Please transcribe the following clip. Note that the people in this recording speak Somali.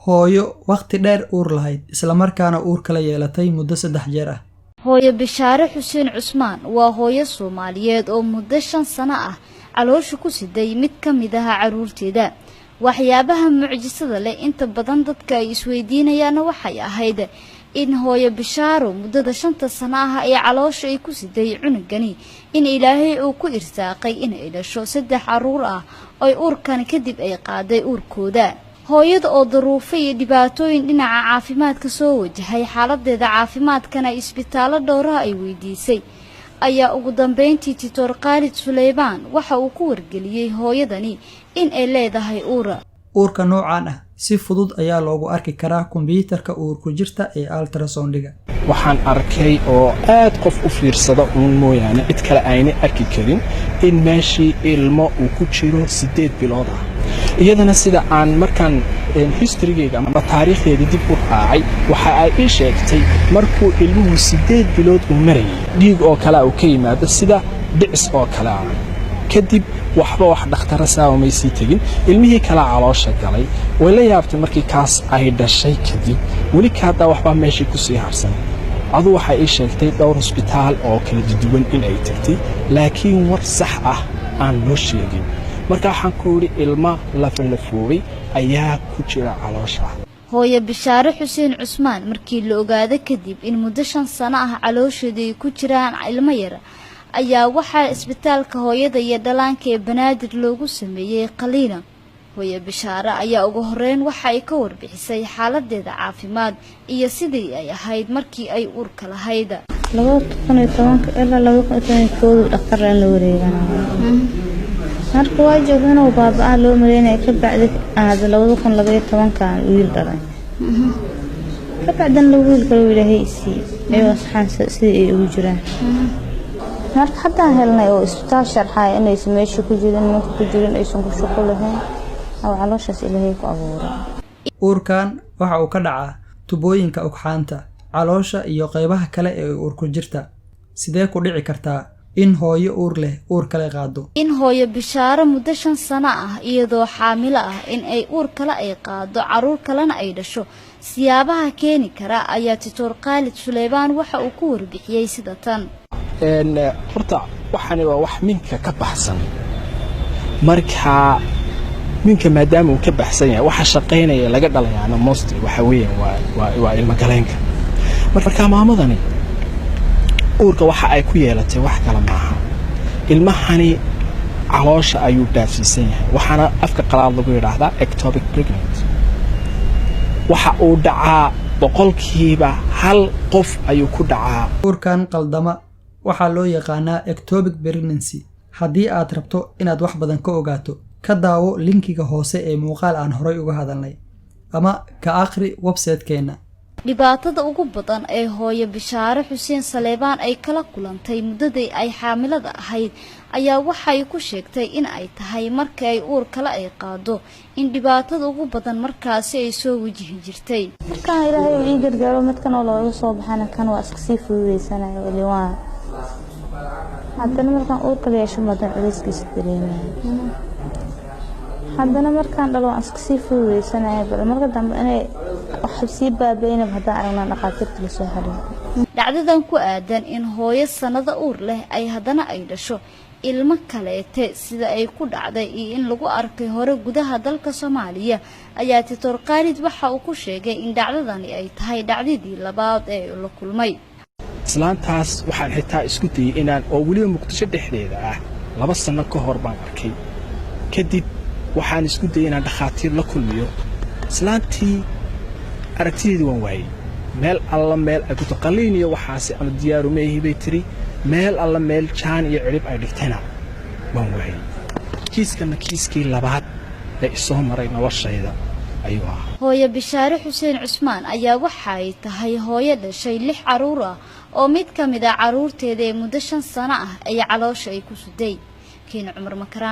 Hooyo wakhti dheer uur lahayd, islamarkaana uur kala yeelatay muddo 3 jeer ah. Hooyo Bishaare Xuseen Cusmaan waa hooyo Soomaaliyeed oo muddo 5 sano ah caloosha ku siday mid ka mid ah carruurteeda. Waxyaabaha mucjisada leh inta badan dadka ay isweydiinayaan waxay ahayd in hooyo Bishaaro muddada 5 sano ah ee caloosha ay ku siday cunugani in Ilaahay uu ku irsaaqay in ay dhasho 3 carruur ah oo uurkan kadib ay qaaday uurkooda. Hooyada oo daruufo iyo dhibaatooyin dhinaca caafimaadka soo wajahay xaaladeeda caafimaadkana isbitaallo dhowraha ay weydiisay ayaa ugu dambeyntii Doctor Khalid Suleymaan waxa uu ku wargeliyay hooyadani in ay leedahay uur. Uurka noocan ah si fudud ayaa loogu arki karaa kombiyuutarka uurku jirta ee ultrasound-ga. Waxaan arkay oo aad qof u fiirsada uun mooyaane cid kale aanay arki karin in meeshii ilmo uu ku jiro 8 bilood ah. Iyadana sida aan markaan historygeyga ama taariikhdeedii dib u raacay, waxa ay ii sheegtay markuu ilmuhu 8 bilood uu marayay dhiig oo kale uu ka yimaado sida dhicis oo kale ah. Kadib waxba wax dhakhtara saawa may sii tegin, ilmihii kala caloosha galay. Way la yaabtay markii kaas ay dhashay kadib weli ka haddaa waxbaa meeshii ku sii harsan. Adu waxay ii sheegtay dhowr hosbitaal oo kala duwan in ay tagtay, laakiin war sax ah aan loo sheegin. Marka waxaan ku yidhi ilma lafalafoobay ayaa ku jira caloosha. Hooyo Bishaare Xuseen Cusmaan markii la ogaado kadib in muddo 5 sano ah caloosheeda ay ku jiraan ilmo yar ayaa waxaa isbitaalka hooyada iyo dhalaanka ee Banaadir loogu sameeyay qaliina. Hooyo Bishaare ayaa ugu horreyn waxa ay ka warbixisay xaaladeeda caafimaad iyo sidii ay ahayd markii ay uurka lahayd. 2010 ilaa 2011 dhakhtar la wareeganayo. Marka waa joogay inuu baaba'aa loo maleynaya, ka bacdi aad 2012 wiil dhalay. Ka bacdana wiil kale uu Ilaahay siiyay, ayagoo saxan sidii ay ugu jiraan. Marka haddaan helnay oo isbitaal sharxaya inaysan meesha ku jirin, nimanka ku jirin, aysan ku shuqul lahayn, oo calooshaas Ilaahay ku abuuray. Uurkan waxa uu ka dhacaa tubooyinka ugxaanta, caloosha iyo qaybaha kale ee uurku jirta. Sidee ku dhici kartaa in hooyo uur leh uur kale qaado? In hooyo Bishaaro muddo 5 sano ah iyadoo xaamilo ah in ay uur kale ay qaado, carruur kalena ay dhasho, siyaabaha keeni kara ayaa Doctor Khalid Suleymaan waxa uu ku warbixiyay sida tan. Horta waxani waa wax minka ka baxsan. Marka minka maadaama uu ka baxsan yahay, waxa shaqaynaya laga dhalayaana mostly waxa weeyaan waa ilmo galeenka. Marka maamadani uurka waxa ay ku yeelatay wax kale maaha, ilmahani caloosha ayuu dhaafsiisan yahay, waxaana afka qalaad lagu yidhaahdaa ectopic pregnant. Waxa uu dhacaa 1% qof ayuu ku dhacaa. Uurkan qaldama waxaa loo yaqaanaa ectopic pregnancy. Haddii aad rabto inaad wax badan ka ogaato, ka daawo linkiga hoose ee muuqaal aan horay uga hadalnay ama ka akhri website-keenna. Dhibaatada ugu badan ee hooyo Bishaare Xuseen Saleebaan ay kala kulantay muddadii ay xaamilada ahayd ayaa waxay ku sheegtay in ay tahay markii ay uur kale ay qaado in dhibaatada ugu badan markaasi ay soo wajihi jirtay. Markaan Ilaahay uu ii gargaaro midkan oo looga soo baxana, kan waa iska sii fududeysanayo weli waa. Haddana markaan uur kale yeesho badan culayskiisa dareemaya. Haddana markaan dhalo waan iska sii fududeysanaya, bal marka dambe inay wax sii baabaynaba haddaan aragnaa dhaqaatiirta lasoo xiriiro. Dhacdadan ku aadan in hooyo sanado uur leh ay haddana ay dhasho ilmo kaleete sida ay ku dhacday iyo in lagu arkay hore gudaha dalka Soomaaliya ayaa Doctor Khalid waxa uu ku sheegay in dhacdadani ay tahay dhacdadii labaad ee la kulmay. Islaantaas waxaan xitaa isku dayey inaan oo weliba Muqdisho dhexdeeda ah 2 sano ka hor baan arkay. Kadib waxaan isku dayey inaan dhakhaatiir la kulmiyo. Islaantii aragtideedii waan waayey, meel alla meel ay ku qaliin iyo waxaasi ama diyaaru meehi bay tiri, meel alla meel jaan iyo cidhib ay dhigtayna waan waayey. Kiiskanna kiiskii labaad ee isoo maray noloshayda ayuu ahaa. Hooyo Bishaare Xuseen Cusmaan ayaa waxa ay tahay hooyo dhashay 6 carruur ah oo mid ka mid ah carruurteeda ee muddo 5 sano ah ay caloosha ay ku suday. Kiin Cumar Makaraan.